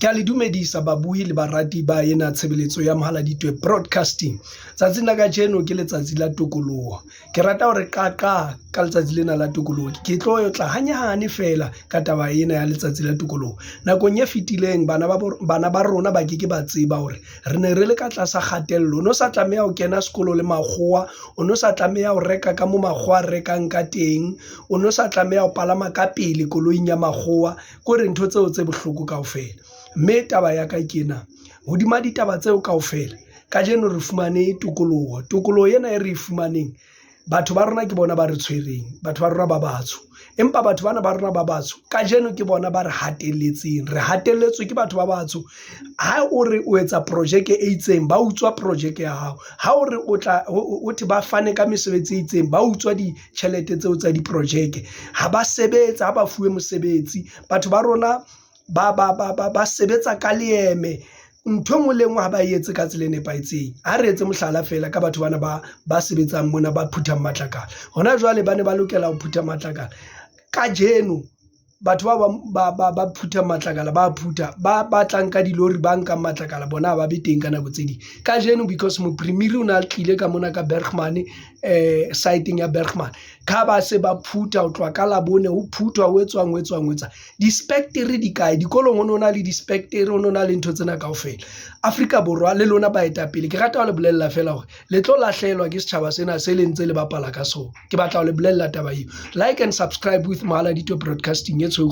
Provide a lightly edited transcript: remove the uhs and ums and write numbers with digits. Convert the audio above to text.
Ke a le dumedisa babuhi le barati ba ena tshebeletso ya Mohaladitwe Broadcasting. Tsatsing la kajeno ke letsatsi la tokoloho. Ke rata hore qaqa ka letsatsi lena la tokoloho. Ke tlo tla hanyane feela ka taba ena ya letsatsi la tokoloho. Nakong e fetileng bana ba rona ba ke ke ba tseba hore re ne re le ka tlasa kgatello. O no sa tlameha ho kena sekolo le makgowa, o no sa tlameha ho reka ka mo makgowa a rekang ka teng, o no sa tlameha ho palama ka pele koloing ya makgowa. Ke hore ntho tseo tse bohloko kaofela. Mme taba ya ka ke ena, hodima ditaba tseo kaofela kajeno re fumane tokoloho. Tokoloho ena e re e fumaneng, batho ba rona ke bona ba re tshwereng, batho ba rona ba batsho. Empa batho bana ba rona ba batsho kajeno ke bona ba re hatelletseng. Re hatelletswe ke batho ba batsho. Ha o re o etsa projeke e itseng, ba utswa projeke ya hao. Ha o re o tla o thwe ba fane ka mesebetsi e itseng, ba utswa ditjhelete tseo tsa diprojeke. Ha ba sebetse, ha ba fuwe mosebetsi. Batho ba rona ba sebetsa ka leeme. Ntho e nngwe le e nngwe ha ba etse ka tsela e nepahetseng. Ha re etse mohlala feela ka batho bana ba sebetsang mona ba phuthang matlakala. Hona jwale ba ne ba lokela ho phutha matlakala. Kajeno batho ba bang ba phuthang matlakala ba phutha, ba batlang ka dilori ba nkang matlakala bona ha ba be teng ka nako tse ding. Kajeno because mopremiri o na tlile ka mona ka Bergman site-eng ya Bergman. Ka ba se ba phutha ho tloha ka Labone ho phuthwa ho etswang ho etswang ho etswang. Di-spectere di kae? Dikolong ho no na le di-spectere, ho no na le ntho tsena kaofela. Afrika Borwa le lona baetapele, ke rata ho le bolella feela hore le tlo lahlehelwa ke setjhaba sena se le ntse le bapala ka sona. Ke batla ho le bolella taba eo. Like and subscribe with Mohaladitwe Broadcasting e tshweu.